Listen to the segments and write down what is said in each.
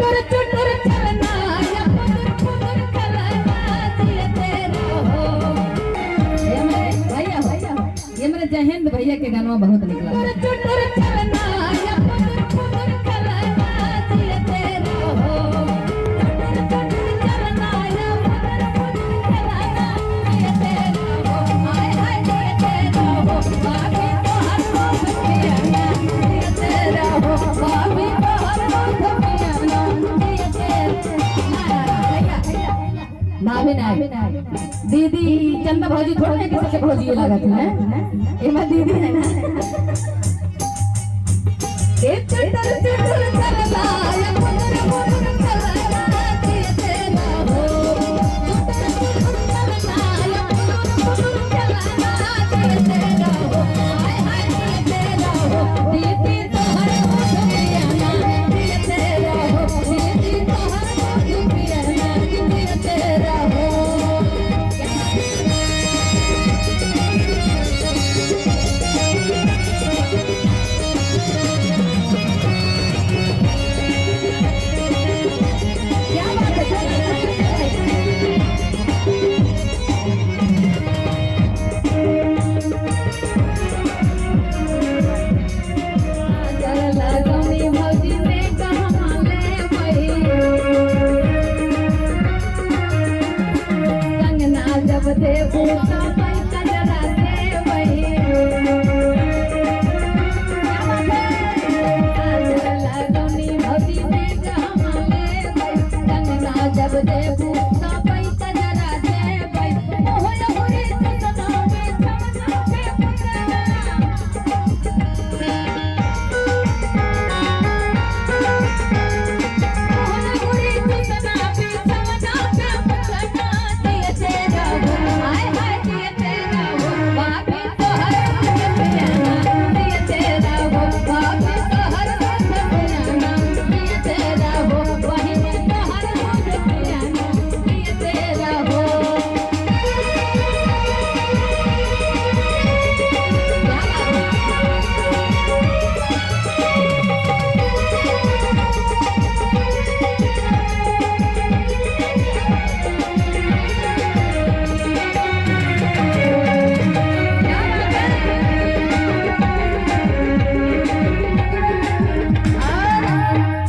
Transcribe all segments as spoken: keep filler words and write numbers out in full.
चुटुर चुटुर चलना, या फुदुर फुदुर चलना, जियते रहो। ये हमरे भैया हो, ये हमरे जय हिंद भैया के गानवा बहुत निक लागल। चुटुर चुटुर चलना, या फुदुर फुदुर चलना, जियते रहो। चुटुर चुटुर चलना, या फुदुर फुदुर चलना, जियते रहो। हाय हाय, जियते रहो। बाकी तोहर मोह पिया ना, जियते रहो। बाकी तोहर मोह पिया ना, जियते रहो। ना, ना, ना, भैया, भैया। भाभी ना। दीदी, चंदा भौजी थोड़ा ना किसी के भौजी लागत है। एमा दीदी है ना। ए चुटुर चुटुर चलना, या फुदुर फुदुर चलना, जियते रहो। चुटुर चुटुर चलना, या फुदुर फुदुर चलना, जियते रहो। हाय हाय, जियते रहो। दीदी तोहर मोह पिया ना, जियते रहो। दीदी तोहर मोह पिया ना, जियते रहो। कंगना जब देबू त पैसा जरा देबै। काजल लगौनी भौजी में गहमा लेबै। कंगना जब देबू त पैसा जरा देबै। ओहो लहुरी चुसना में छमना पे पकड़ना।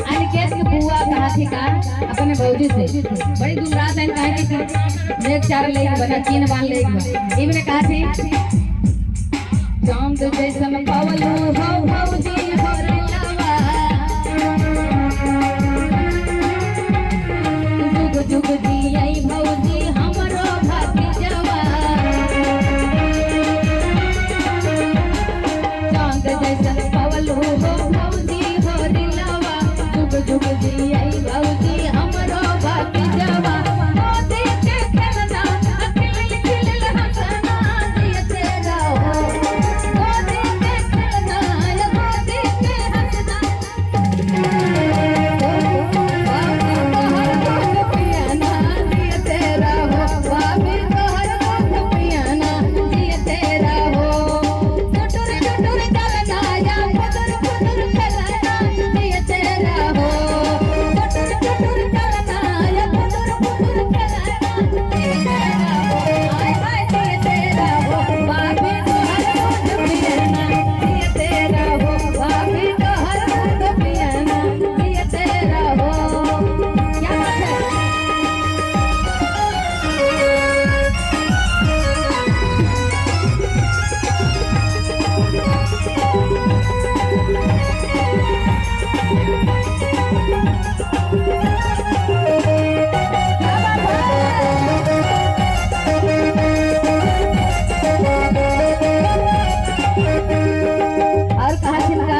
अनिकेत के बुआ कहा थी का अपने भौजी से, बड़ी दुबरात है, काहे कि देख चार लेके बना, तीन बार लेके बना। इबने कहा थी, चांद जैसन पवलू हो भौजी हो रिलवा। जुग जुग जियै भौजी हमरो भतीजवा। चांद जैसन पवलू हो भौजी हो रिलवा। जुग जुग जियै भौजी हमरो भतीजवा। गोदी के खेलना खिलल खिलल हंसना जियते रहो। गोदी के खेलना गोदी के हंसना। और कहा छिन का?